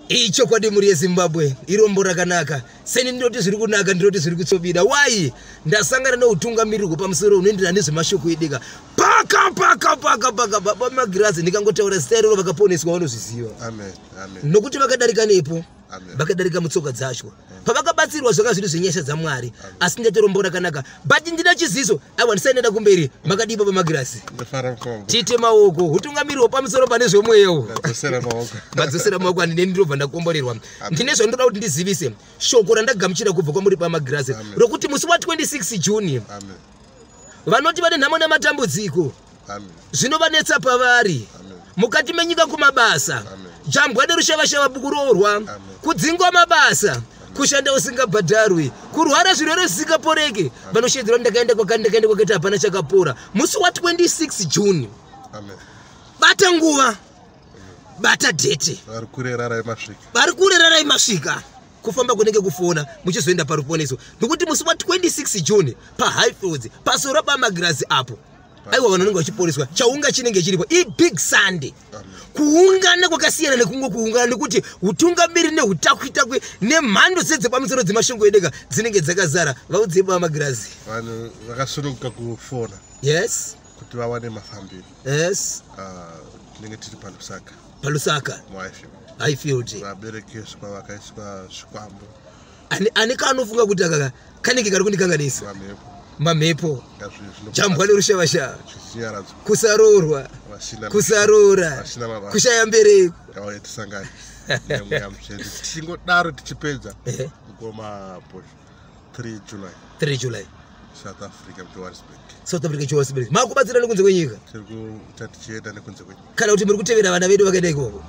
Ichokwadi mhuri yeZimbabwe, irombo rakanaka. Seni ndinoti zviri kunaka, ndinoti zviri kutsobida. Why? Ndasangana neutungamiriri hwepamusoro hunoenderana nezvemashoko edeka. Paka paka paka paka baba Magirazi, ndikangotaura zita iroro vakaponeswa vanozviziva. Amen. Amen. Nokuti vakadarika nepo. Amen. Vakadarika mutsoka dzacho. Pavakabatsirwa zvanga zviri zvenyasha dzaMwari. Asi ndati rombo rakanaka. But ndina chiziso, aiwa ndisaenda kumberi. Makadii baba Magirazi? Ndafara mukoma. Tiite maoko, hutungamiriri hwepamusoro pane zvemweya. Ndadzosera maoko. Madzosera maoko andine ndinobva ndakomborerwa. Ndine zvandinoda kuti ndizivise. Shoko randagamuchira kubva kwamuri paMagirazi rokuti musi wa 26 June Amen. vanoti vane nhamo nematambudziko Amen. zvinovanetsa pavari Amen. mukati menyika kumabasa, Amen. jambwa nerushavashava kuroorwa, Amen. kudzingwa mabasa, kushanda usingabhadharwi, kurwara zvirwere zvisingaporeki, vanoshedzerwa ndakaenda kwakati ndakaenda kwakati hapana chakapora. Musi wa 26 June, Amen. bata nguva, bata dhete. Vari kure rarai masvika. Vari kure rarai masvika. Kufamba kunenge kufona muchizoenda paruponeso, nokuti musi wa 26 June paHighfields pasoro paMagirazi apo, aiwa vanhu vanenge vachiporeswa, chaunga chinenge chiripo, ibig Sunday. Kuungana kwakasiyana nekungo kuungana, nekuti utungamiri neutakwitakwi nemhando sedzepamusoro dzemashoko edeka dzinenge dzakazara. Vaudzei baba Magirazi. Vanhu vakasununguka kufona kuti vawane mafambiro. Tinenge tiri paLusaka. PaLusaka. MuHighfield. Highfield. Vaberekeswa vakaiswa zvikwambo. Ane kaanofunga kuti akaka kanenge kari kundikanganisa. Mamhepo. Mamhepo. Ngazvi- Jambwa nerushavashava. Zvichinyaradzwa. Kusaroorwa. Vasina Kusaroora. Vasina mabasa. Kushaya mbereko. Ngauye tisangane nemweya mutsvene. Tichingodaro tichipedza, mukoma Bosho, 3 July. 3 July. South Africa, muJohannesburg. South Africa, Johannesburg. Makubatsira nekunze kwenyika? Tiri kuita tichienda nekunze kwenyika. Kana kuti muri kutevera vana vedu vakaenda ikoko?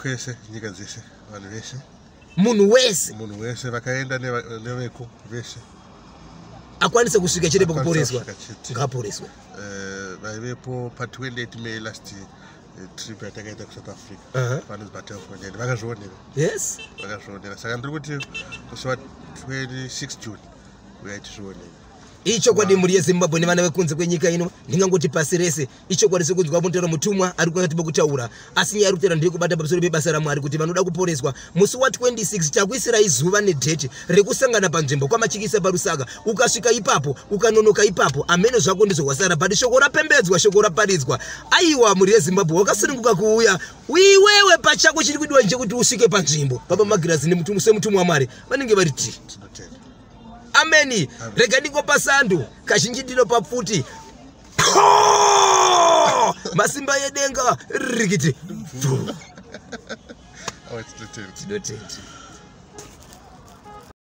Kwese, nyika dzese, vanhu vese. Munhu wese. Munhu wese vakaenda neveko vese. Akwanise kusvika chete Akwanisa pakuporeswa. kusvika chete. Ngaporeswe. Vaivepo pa28 May last trip yatakaita kuSouth Africa, vanonzi paTelfontein vakazvionera. Vakazvionera. Saka ndiri kuti musi wa26 June uyai tizvionere. Ichokwadi mhuri yeZimbabwe nevana vekunze kwenyika ino, ndingangoti pasi rese, ichokwadi sekunzwa mutaura mutumwa ari pakati pekutaura. Asi nyaya iri kutaura ndeyekubata pamusoro pebasa raMwari, kuti vanoda kuporeswa musi wa26 takuisirai zuva nedheti rekusangana panzvimbo kwaMachikisa paLusaka. Ukasvika ipapo, ukanonoka ipapo, amene zvako ndizvo wasara. But shoko rapembedzwa, shoko raparidzwa. Aiwa mhuri yeZimbabwe, wakasununguka kuuya iwewe pachako. Chiri kudiwa nchekuti usvike panzvimbo. Baba Magirazi semutumwa waMwari vanenge vari ti Tinotenda. Ameni. Rega ndingopa sando, kazhinji ndinopa pfuti. Po! Masimba yedenga rikiti. Awa, tinotenda. Tinotenda.